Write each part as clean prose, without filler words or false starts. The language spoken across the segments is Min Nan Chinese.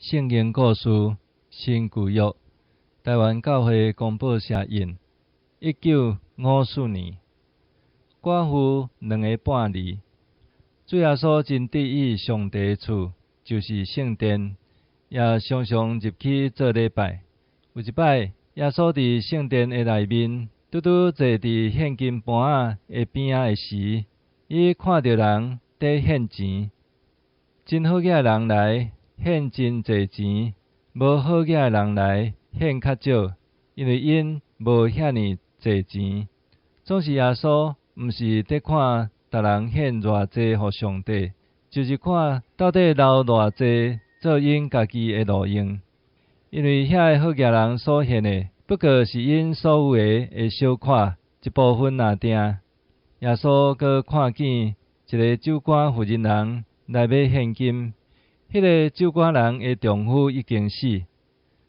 聖經故事新舊約，臺灣教會公報社印，1954年。寡婦兩个半厘。主耶穌真佇意上帝的厝，就是聖殿，也常常入去做禮拜。有一擺，耶穌佇聖殿的內面，拄拄坐佇獻金盤仔的邊仔的時，伊看著人佇獻錢，真好額的人來獻真濟錢，無好額的人來獻較少，因為𪜶無遐爾濟錢。總是耶穌毋是佇看逐人獻偌濟予上帝，就是看到底留偌濟做𪜶家己的路用。因為遐个好額人所獻的，不過是𪜶所有的的小塊一部分爾定。耶穌閣看見一个守寡婦人人來欲獻金，彼个守寡人的丈夫已經死，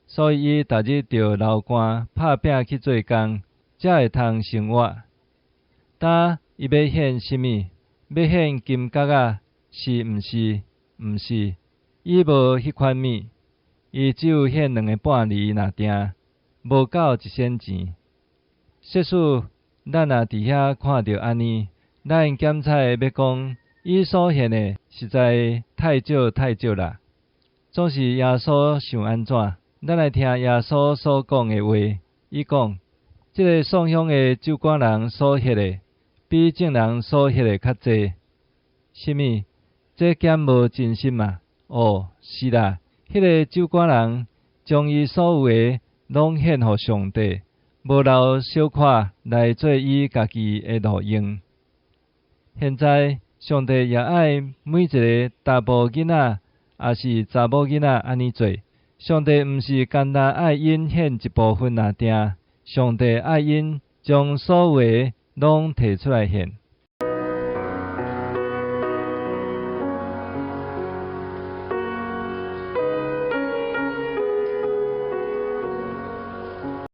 所以伊逐日著流汗拍拚去做工，才會通生活。今伊欲獻啥物？欲獻金角仔？是毋是？毋是，伊無彼款物，伊只有獻兩个半厘爾定，無夠一仙錢。設使咱若佇遐看著按呢，咱檢採欲講，伊所獻的實在太少太少啦。總是耶穌想按怎？咱來聽耶穌所講的話。伊講：這个送香的守寡人所獻的，比眾人所獻的較濟。啥物？這敢無真心嗎？哦，是啦，彼个守寡人將伊所有的攏獻予上帝，無留小塊來做伊家己的路用。現在上帝也愛每一个查埔囡仔，抑是查某囡仔按呢做。上帝毋是干焦愛𪜶獻一部分爾定，上帝愛𪜶將所有的攏提出來獻。